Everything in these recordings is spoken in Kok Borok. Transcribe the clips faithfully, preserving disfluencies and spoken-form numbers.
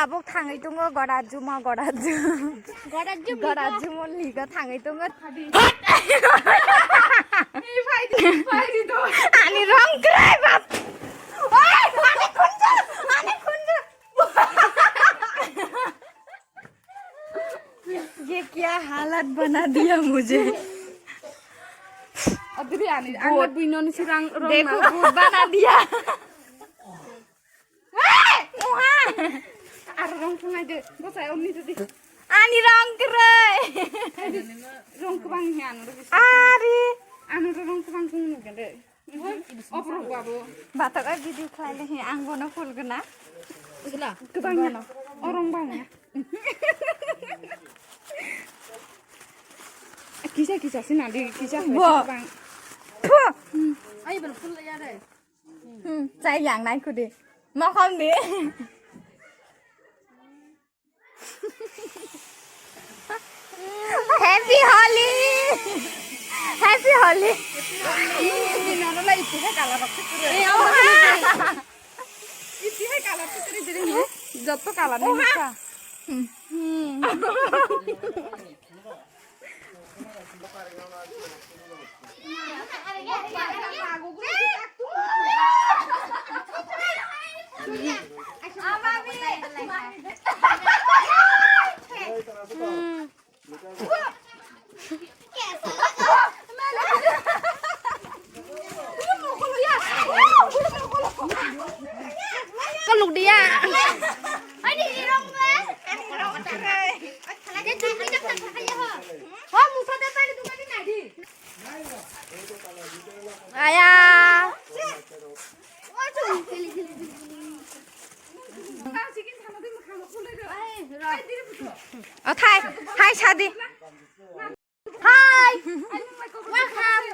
Tabuk thangwi tongo gora juma, gora juma. Gora juma. Gora juma liga thangwi tongo. Ani rong kwrwi bap. Oi, ani khunju, ani khunju. ये क्या हालत बना दिया मुझे। Adri ani, ani buino ni sirang rong देखो, भूत बना दिया। Hey! Oha! Aro rong phunai de, bosai omni de. Ani rong kwrwi. Rong kwbang he ano rw. Ari. Ano rw rong kwbang kung nugya de. Obrok babo. Batok ai video khlai le he ang bono phul gana. Kwbang ya. O rong bang ya. Kisa kisa sina de, kisa. Bo. Kwbang. Phu! Ai bono phul ya de. Hmm, chai yang nai khudi. Mokhom di. Happy Holi! Happy Holi! Ninono lai itihe kala rok se kure. Itihe kala se kure diri ni. Jotto kala ni. Oha. Misa. Hmm. Kaluk dia. Aya. O thai, hai sadi. Hi. Welcome.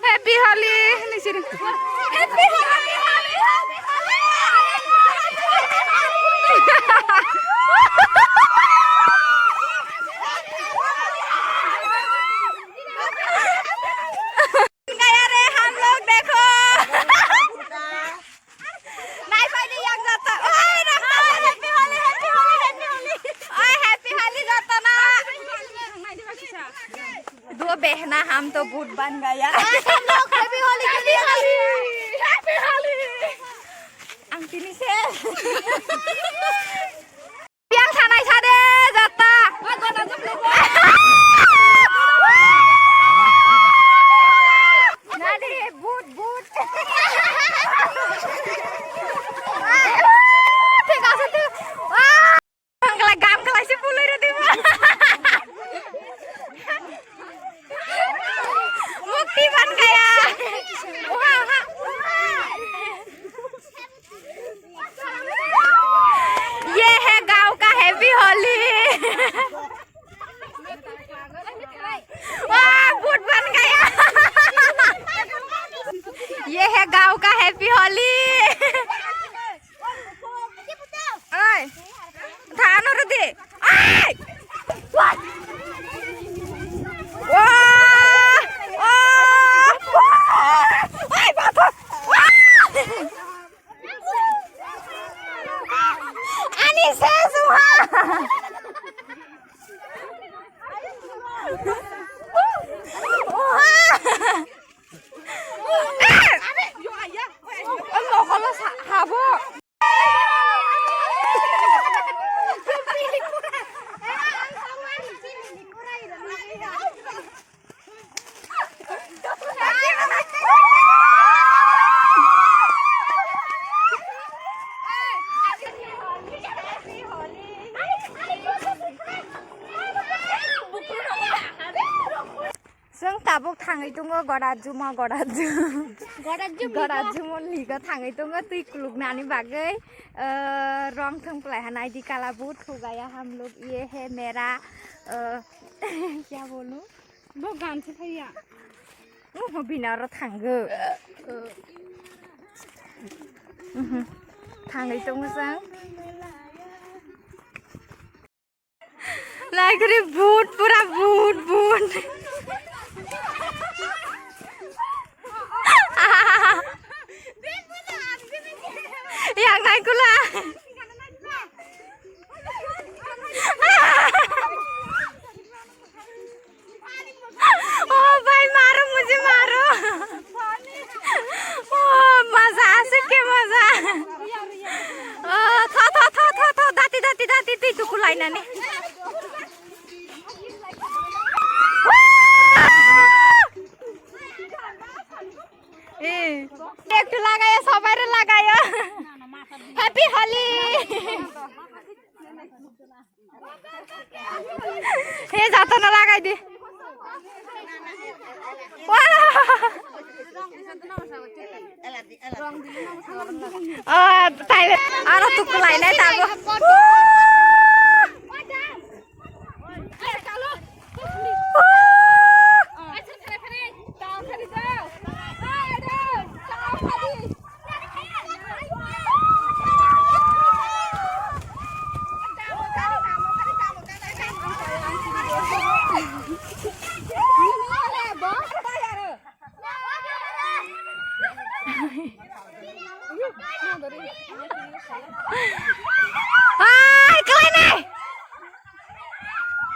Happy Holi, nisiri. Happy Holi. Gaya re, hum log dekho. Nai pai de yak jata. Oi, rakta, happy Holi, happy Holi, happy Holi. Oi, happy Holi jata na. Dua behna hum to boot ban gaya. Happy Holi, happy Holi, happy Holi. Ang tini se. Yang sanai sade jata. Nadi, but, but. Thik ase, thik. Gam khlai, gam khlai se puloi re diba. Mukti ban gaya. Oha, oha. ये है गांव का हैप्पी होली। वाह, बूट बन गया। ये है गांव का हैप्पी होली। ओए, धान और दे। Ai! What? Oh! Oh! Oh! Ai, papa! Ani se suha! Oha! Ang nokolo sa-, habo. Chwng tabuk thangwi tongo gora juma, gora juma. Gora juma. Gora juma liga thangwi tongo twi kuluknani bagwi. Ah, rong thwng pwlai ha naidi kala bu thugaya hum log ye hai mera, ah, kya bolu? Bo gan se thaya. Uho bina ro thango. Mhm. Thangwi tongo chwng. Lai kari but, pura but, but. Yang naikula. ओ भाई, मारो, मुझे मारो। ओ, मजा आसे के मजा। ओ, थो, थो, थो, थो, थो, दाती, दाती, दाती, ती तुकुलाइनानी। ए, একটু লাগাইও, সবাইরে লাগাইও। Happy Holi। হে, যাতো না, লাগাই দি। ও, তাইলে আরো তুকুলাই নাই তাগো। Hai,